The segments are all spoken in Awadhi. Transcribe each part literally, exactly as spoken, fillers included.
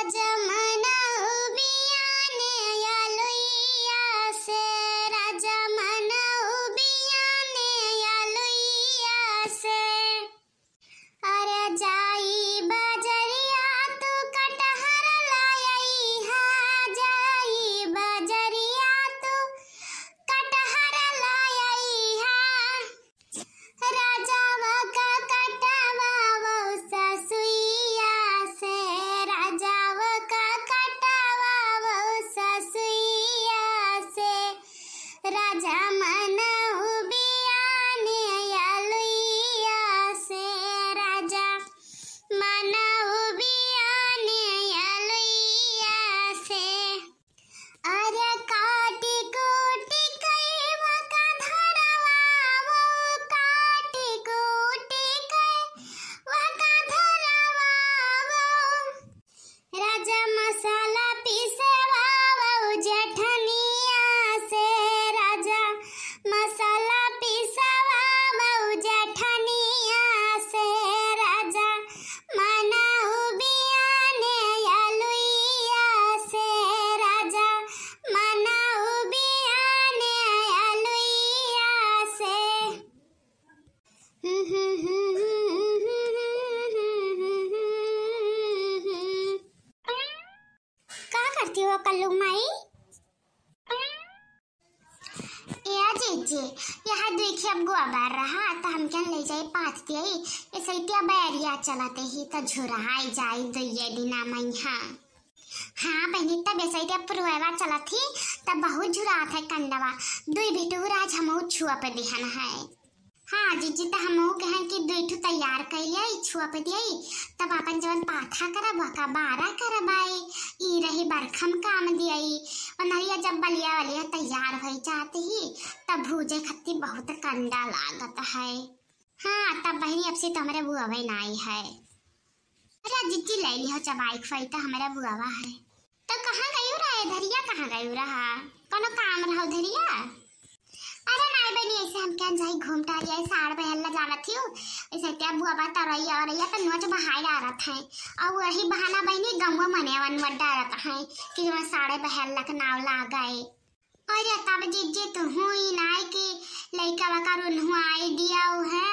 राजा मनहु बियाने अलुइया से, राजा मनहु बियाने अलुइया से। अरे जाई बजरिया तू कटहर लाइहा, जाई बजरिया तू कटहर लाइहा। राजावा का कटवावो ससुइया से, राजावा का कटवावो ससुइया से। राजा मनहु बियाने अलुइया से, राजा मनहु बियाने अलुइया से। अरे काटी कूटी कई वका धरवावो, काटी कूटी कई वका धरवावो। राजा मसाला पिसवावो जेठनिया से, राजा मसाला पिसवावो जेठनिया से, राजा मनहु बियाने अलुइया से, राजा मनहु बियाने अलुइया से। का करती हो कल्लू माई? ए जीजी, यहाँ देखिए अब गोबर रहा, त हम कहन ले जाई पाथ दियाई। ए सैतिया बैरिया चलते ही त झुराई जाई दुइये दिना मइहाँ। हाँ बहिनी, तब ए सैतिया पुरवैवा चलत ही, तब बहुत झुरात है कंडवा। दुई भिटूर आज हमहू छुआ पे दिहन है। हाँ जीजी, त हमहू कहन कि दुई ठू तैयार कइले, छुआ पे दियाई, तब आपन जवन पाथा करब, वका बारा करब आई। ई रही बरखम काम दियाई। ओनरिया जब बलिया वलिया तैयार होई जात ही, तब भूजे खत्ती बहुत कंडा लागत है। हाँ, तब बहिनी, अब से तो हमरे बुआवे नाई है। अरे जीजी, ले लिहो चबाई खुआई, तो हमरे बुआवा है। तो कहाँ गयू रहा ए धरिया, कहाँ गयू रहा? कोनो काम रहो धरिया? अरे नाई बहिनी, ऐसे हम कहन जाई घूम टहर आई, साड़ बहल ला जानत हियो। ऐसे त्या बुआवा तरैया औरैया तो नोच बहाई डारत है। और वही बहाना बहिनी गौवा मने वन डारत है कि जो साड़े बहल ला के नाव ला गए। अरे तब जीजी, तुहू ई नाई कि लइका वका रुन्हू आई दिया है,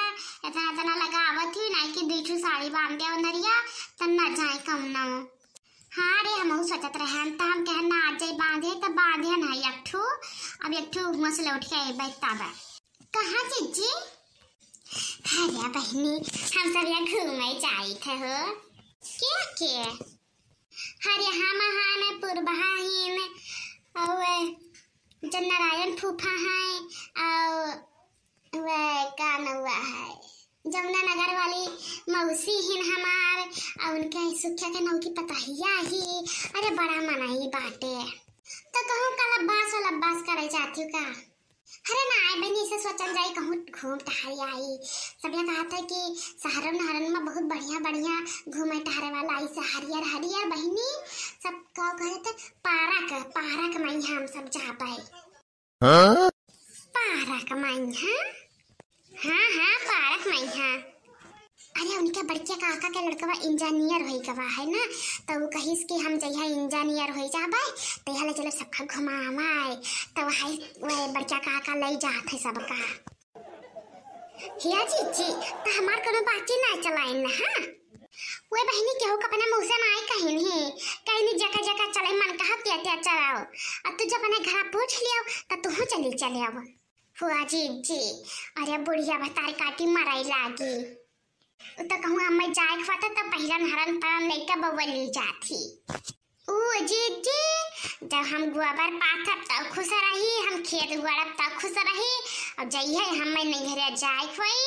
इतना इतना लगावत ही नाई कि दुई ठू साड़ी बांध दिया नरिया, त न जाए कौनो। हाँ रे, हमहू सोचत रहन, त हम कहन ना आज जाई बांधे, त बांधे ना एक ठू, अब एक ठू हुआं से लौट के अइबे तब। कहाँ जीजी? अरे बहिनी, हम सब यहाँ घूमे जाइत है हो। के के? हरिहा महान पुरबहा हीन, और जन नारायण फूफा हैं, और वह का नौआ है, जमुना नगर वाली मौसी हिन हमार, और उनके सुखिया के नौ की पतहिया ही। अरे बड़ा मनई बाटे। तो कहूँ कल अब्बास वाला अब्बास करे जाती का? अरे ना आए बहिनी, इसे सोचल जाई कहूँ घूम टहर आई। सब ये कहत है कि शहरन नहरन में बहुत बढ़िया बढ़िया घूमे टहरे वाला आई से हरियर हरियर बहिनी, सब का कहत है पारक, पारक में हम सब जाबे। हाँ? पारक में, हाँ? हाँ, हाँ, पारक में, हाँ। अरे, उनके बड़के काका के लड़कवा इंजीनियर होई गवा है ना, तो वो कहिस कि हम जइहा इंजीनियर होई जाबे, तो यहाँ ले चलो सबका घुमावे, तो वही, वही बड़का काका ले जात है सबका। हिया जीजी, तो हमार कोनो बाती ना चलाइन ना, हाँ? वे बहिनी केहू के अपना मुँह से नाई कहिन ही, कहिन ही जका जका चले मन कहा त्या त्या चलाओ। अब तू जब अपने घरा पूछ लियो, तो तू चली चले अब। हुआ जीजी, अरे बुढ़िया भतार काटी मराई लागी। उ तो कहूँ हमें जाए के होता तो पहिला हरन परन लइका बउआ ले जाती। ऊ जीजी, जब हम गोबर पाथब तब खुश रही, हम खेत गोड़ब तब खुश रही। और जइहे हमें नैहरे जाए के होई,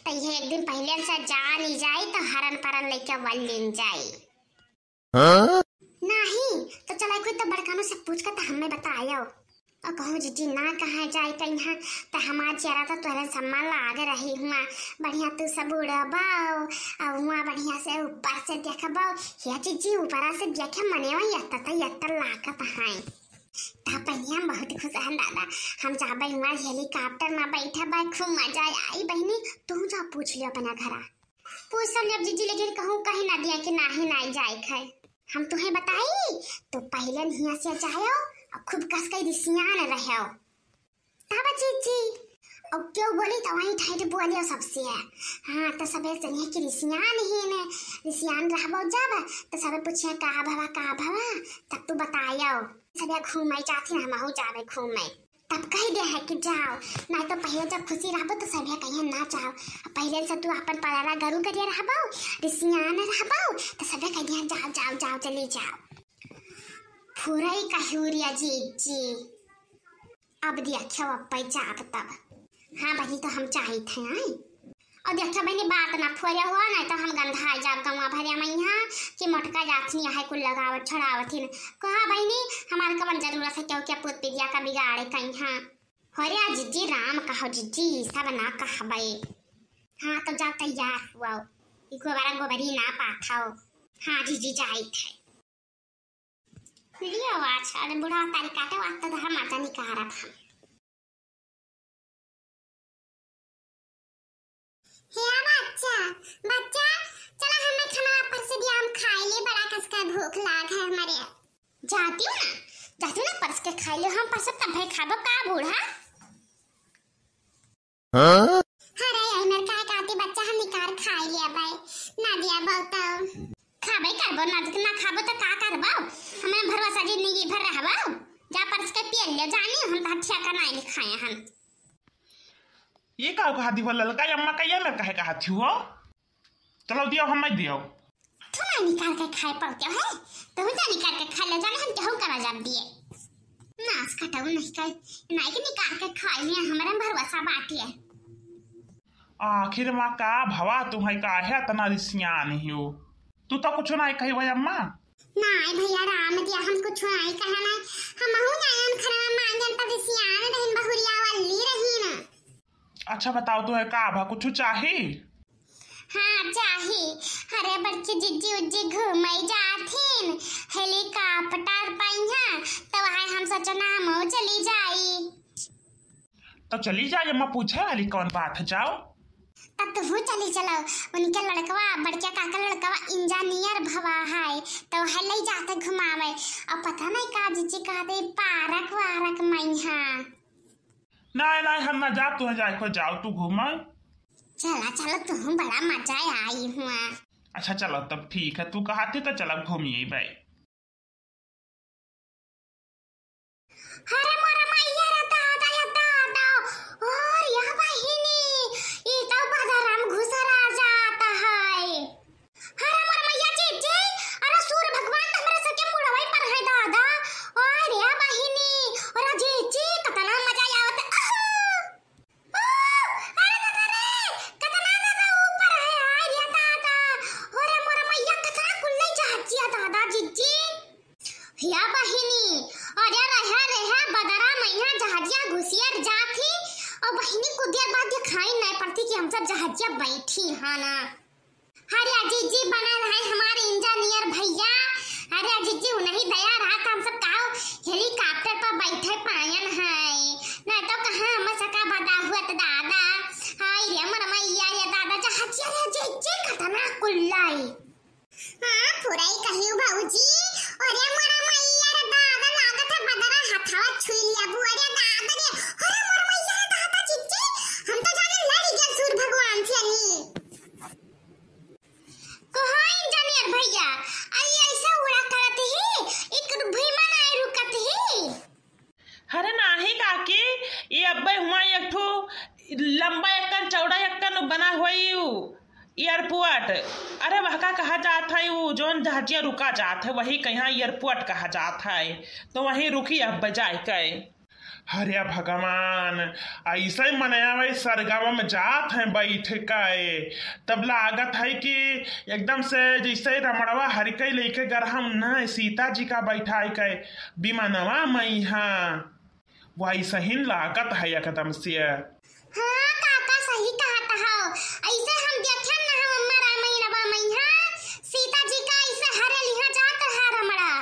तो ये एक दिन पहले से जान ही जाई, तो हरन परन लइका बउआ लेन जाई। हाँ? नहीं, तो चला कोई तो बड़कानों से पूछ के तो हमें बतायो। और कहूँ जीजी ना कहाँ जाए कहीं, तो हमार जियरा तो तोहरे सम्मान लाग रही हुआ। बढ़िया तू सब उड़बो, और हुआ बढ़िया से ऊपर से देखबो। या जीजी ऊपरा से देखे मने वही यत्ता तो यत्ता लागत है। तब पहले हम बहुत खुश हन दादा, हम जाबे हुआ हेलीकॉप्टर में बैठबे, खूब मजा आई। बहिनी तू जा पूछ लियो अपना घरा। पूछ सब लेब जीजी, लेकिन कहूँ कहीं ना दिया कि नाही, नाही जाए के है। हम तुहे बताई, तो पहिले हियाँ से जायो और खूब कस के रिसियान रहो। तब जीजी, और क्यों बोली तो वहीं ठहर बोलियो सबसे। हाँ, तो सबे जनिए कि रिसियान ही ने, रिसियान रहबो जब, तो सबे पूछे, "का भवा, का भवा?" तब तू बतायो। सबे घूमे जाती ना, हमहू जावे घूमे। तब कह दे है कि जाओ, ना तो पहिले जब खुशी रहबो तो सबे कहिए ना जाओ। पहिले से तू अपन पराला गरु करिया रहबो, रिसियान रहबो, तो सबे कह दिया, "जाओ, जाओ, जाओ, चली जाओ।" फुरई कहियो रिया जीजी। अब देखियो, अब पै जाब तब। हाँ बहिनी, तो हम चाहित हैं, आय। और देखियो बहिनी, बात ना फोरिया हुआ, नहीं तो हम गंधा जाब गंवा भरिया मइहाँ कि मोटका जात नहीं है, कुल लगावत छोड़ावत ही न। कहा बहिनी, हमार कवन जरूरत है, क्यों क्या पूत पिदिया का बिगाड़े कहीं, हाँ। हो रे जीजी, राम कहो जीजी, सब ना कहबे। हाँ, तो जाओ तैयार हुआ, इको बारा गोबरी ना पाथाओ। हाँ जीजी, जाइत है। लियो आज, अरे बूढ़ा तारी काटे वास्ते तो हम मजा निकारब हम। हे बच्चा, बच्चा, चला हमें खाना पर से भी हम खाई ले, बड़ा कस का भूख लाग है हमारे। जाती हूँ ना, जाती हूँ ना, परस के खाई ले, हम परस तब भाई खाबो का बूढ़ा? हाँ? अरे, यही मेरे का कहती बच्चा, हम निकार खाई लिया भाई, ना दिया बहुत। खाबे करबो, ना, ना खाबो तो का करबो? हमें भरोसा जिंदगी भर रहबो। जा परस के पियल ले, जानी हम तो हथिया का नाई लिखाए हम। ये का कहा दी वो ललका अम्मा का, ये मैं कहे कहा थी वो? चलो दियो, हम मैं दियो। तू ना निकाल के खाए पड़ते है, तू जा निकाल के खा ले, जाने हम केहू करा जाब दिए। नास कटाऊ नहीं खाए, नाई के निकाल के खाए लिए, हमारे भरोसा बाटी है। आखिर माँ का भवा तुम्हें काहे इतना रिसियान ही हो? तू तो कुछ नाई कही भाई अम्मा। नाई भैया राम दिया, हम कुछ नाई कहा ना, हम हूँ जायन खरवा मांगन पर रिसियान रहिन, बहुरिया वाली रही ना। अच्छा बताओ, तुम्हें का भा कुछ चाही? हाँ चाही। अरे बड़की जिज्जी उज्जी घूमे जाथिन हेलीकॉप्टर पइहा, तो वहाँ हम सोचना हम चली जाई। तो चली जाए, अम्मा पूछे वाली कौन बात है, जाओ। तब तुहू चली चलो, उनके लड़कवा, बड़के काका लड़कवा इंजीनियर भवा है, तो वह ले जाते घुमावे। और पता नहीं का जिज्जी कहते पार्क वार्क मइहा। नहीं नहीं, हम ना जाब, तुहें जाए को जाओ, तू घूमे। चला चलो, तुहू बड़ा मजा आई हुआ। अच्छा चलो तब ठीक है, तू कहा थे तो चला घूमिए भाई। अरे मोर मैया रे दादा, ये दादा, और यह बहिनी, ई तो बदरम घुसरा जाता है। अरे मोर मैया जीजी, अरे सूर्य भगवान तो हमरे सबके मुड़वई पर है दादा। अरे बहिनी, अरे जीजी, कितना मजा आवत है। आहा! ओ, अरे दादा रे, कितना दादा ऊपर है, आय रे दादा। अरे मोर मैया, कितना कुल्ले जहाजिया दादा जीजी। या बहिनी, अरे रहा रहा बदरा मइहाँ जहाजिया घुसियर जात ही, और बहिनी कुदियर बाद दिखाई नहीं पड़ती कि हम सब जहाजिया बैठी हाँ ना। अरे जीजी बनल है हमारे इंजीनियर भैया। अरे जीजी उन्हीं दया रहा तो हम सब काहो हेलीकॉप्टर पर बैठे पायन है, नहीं तो कहाँ हम सका बदा हुआ तो दादा। हाय रे मोर मैया रे दादा, जहाजिया रे जीजी कितना कुल्लाई। हाँ, फुरई कहियो भौजी। अरे मोरा मैया रे दादा, लागत है बदरा हथवा छुई लिया बु। अरे दादा रे, अरे मोरा मैया रे दादा, जीजी, हम तो जाने लड़ी गया सूर्य भगवान से अनी। कहाँ इंजीनियर भैया, अरे ऐसा उड़ा करत ही, एक भुइमा नाई रुकत ही। अरे नाही काकी, ये अब्बे हुआ एक ठो लंबा एक्कन चौड़ा एक्कन बना हुई उ एयरपोर्ट। अरे वह का कहा जात है, उ जौन जहाजिया रुका जात है, वही कहाँ एयरपोर्ट कहा जात है, तो वहीं रुकी अब्बे जाए के। अरे भगवान, ऐसे ही मनया वही सरगवा में जात हैं बैठ के, तब लागत है कि एकदम से जैसे रमणवा हरि के लेके गरहम न सीता जी का बैठाई के विमानवा मइहाँ, वैसे ही लागत है एकदम से। हाँ काका, सही कहत हौ। ऐसे हम देखे न हम अम्मा रामायणवा मइहाँ, सीता जी का ऐसे हरे लिहा जात रहा रमड़ा,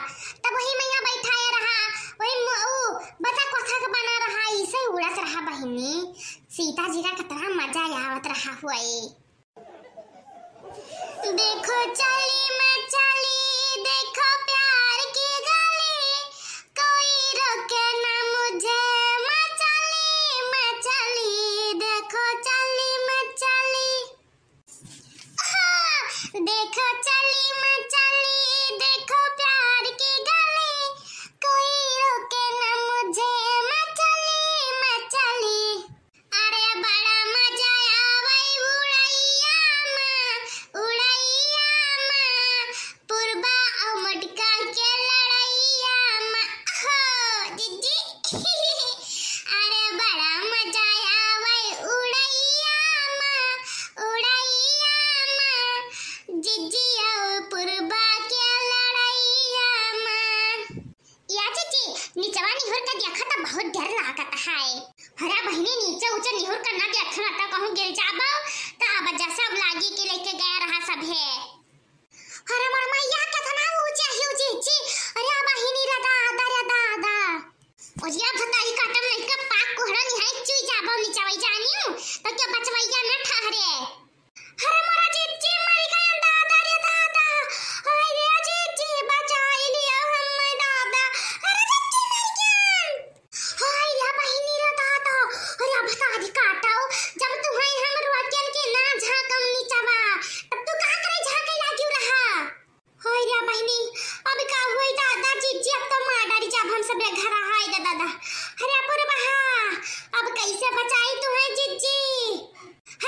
तब वही मइहाँ बैठाए रहा, वही म-, ऊ बतख वतख बना रहा, ऐसे उड़त रहा बहिनी। सीता जी का कितना मजा आवत रहा हुआ। देखो चली मैं चली, देखो निहुर के ना देखना तो कहूँ गिर जाबो, तो अब जैसे अब लागी कि लेके गया रहा सब है। अरे मोर मैया, केतना ऊँचा ही ऊँची ची। अरे बहिनी रे दादा रे दादा। ओजिया भतारी काटम लइका पाक कोहरा निहाई चुई जाबो निचवई जानियो, तो के बचवैया न ठहरे। अरे मोरा जीजी मरि गयन दादा रे दादा। हाय रे जीजी बचाई लिया हम्मे दादा। अरे जीजी मरि गयन। हाय रे बहिनी रे दादा। अरे अब भतारी काटो, जब तुहई हम रोकेन के ना झाँकम निचवा, तब तू का करे झाँके लागियो रहा? होय रे बहिनी, अब का होई दादा जीजी, अब तो मार डारी जब हम सब घर आए रे दादा। अरे अपुर बहा, अब कैसे बचाई तुहई जीजी?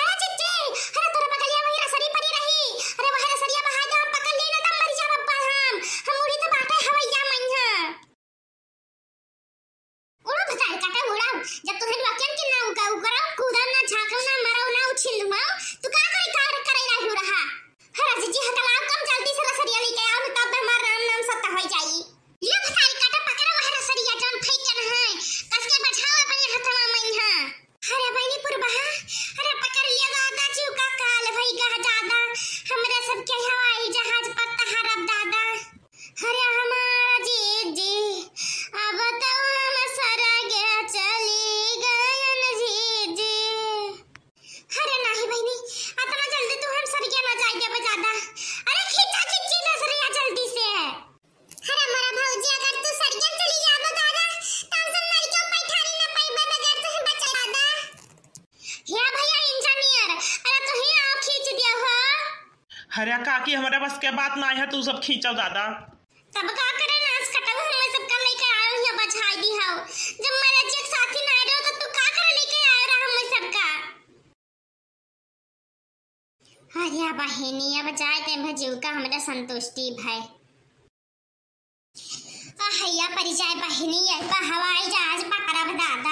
अरे जीजी, अरे तोरे बगलिया वही रसरी परी रही, अरे वही रसरिया बहा दे, हम पकड़ ली ना तब मर जाब अब्बा हम, हम उड़ी तो बाटे हवैया मैया। उड़ो भतार काटा उड़ाओ, जब तोहन वाक्यन के ना उका उकराओ, कूदो ना, झाँको ना, मरो ना, उछिल नुआओ, तू का करे, का करे लागियो रहा? हरा जीजी हकलाओ, कम जल्दी से रसरिया लेके आओ, तब हमार राम नाम सत्य होई जाई। ले भतार काटा पकड़ो वह रसरिया जौन फेंकन है, कस के बझाओ अपने हथवा में यहाँ। अरे बहिनी पुरबहा, अरे पकड़ लिया दादा, जीव का काल भई गा दादा, हमरे सबके हवाई जहाज पर तहरब दादा। अरे हमारा जीजी, अब तो हम सरग चली गयन जीजी। अरे नाही बहिनी, अतना जल्दी तू हम सरग ना जाए देबे दादा। अरे खींचा खींची रसरिया जल्दी से। अरे मोरा भौजी, अगर तू सरग चली जाबो दादा, त हम सब मर के पैठारी न पइबे बगैर तुहे बचे दादा। हे भैया इंजीनियर, अरे तू ही आओ खींच दिया हो। अरे काकी, हमरे बस के बात ना है, तू सब खींचो दादा। तब का करे नास कटऊ, हमें सबका लेके आयो हियाँ बझाई दी हो। जब मेरे जी के साथी ना रहो तो तू का करे लेके आयो रहा हमें सबका? अरे बहिनी, अब जाए ते भजीव का हमरा संतुष्टि भय। अहैया परि जाए बहिनी, अब हवाई जहाज पकड़ब दादा।